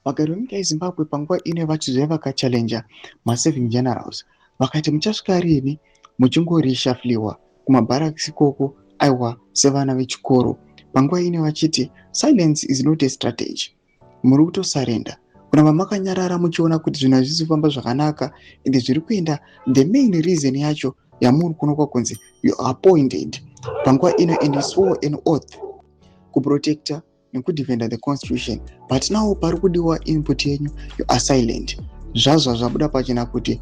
Vagari venyika yeZimbabwe panguva ino vachizouya vakachallenger maserving generals, vakati, "Muchasvika rini muchingoreshuffliwa kumabharaks ikoko, aiwa, sevana vechikoro?" Panguva ino vachiti silence is not a strategy. Muri kutosurrender kuramba makanyarara muchiona kuti zvinhu hazvisi kufamba zvakanaka ende zviri kuenda. The main reason yacho yamuri kuonekwa kunzi you are appointed panguva ino and swore an oath kuprotecta nekudefenda the constitution, but now pari kudiwa input yenyu, you are silent. Zvazva zvabuda pachena kuti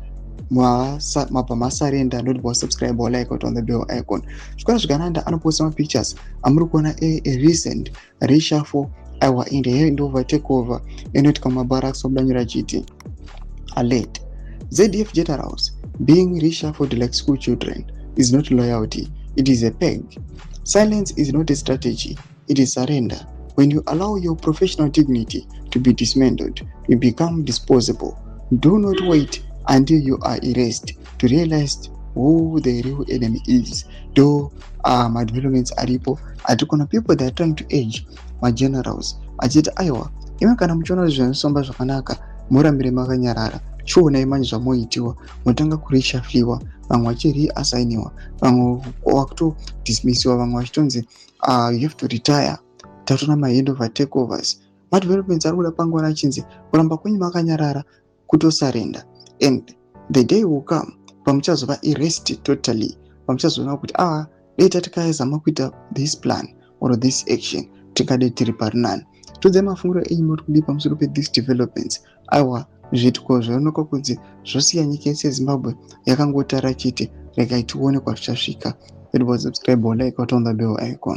mabva masurrender. Ndoti wasubscribe, walike, on the bell icon. Zvikora zvikananda anoposta mapictures amuri kuona arecent reshuffle, aiwa, in the handover, takeover inoitika mumabarracks. Wabudanyura chiti, "Alert ZDF generals, being reshuffled like school children is not loyalty, it is a peg. Silence is not a strategy, it is surrender. When you allow your professional dignity to be dismantled, you become disposable. Do not wait until you are erased to realize who the real enemy is." Do madevelopments aripo atiri people that are trying to urge magenerals achiti, aiwa, imi kana muchiona kuti zvinosomba zvakanaka, murambire makanyarara. Chionai manje zvamoitiwa, motanga kureshuffliwa, vamwe vachireassigniwa, vamwe vakutodismissiwa, vamwe vachitonzi you have to retire. Tatoona mahandover, takeovers, madevelopments ari kuda panguva achinzi kuramba kwenyu makanyarara kutosurrender, and the day will come pamuchazova erased totally, pamuchazoona kuti, ah, dai tatikazama kuita this plan or this action, tingadai tiri pari nani. Todzai mafungiro enyu, muri kudii pamusoro pethis developments? Aiwa, zviitiko zvinoonekwa kunzi zvosiya nyika yese yeZimbabwe yakangotara chete. Regai tione kwazvichasvika. Subscribe, like, on the bell icon.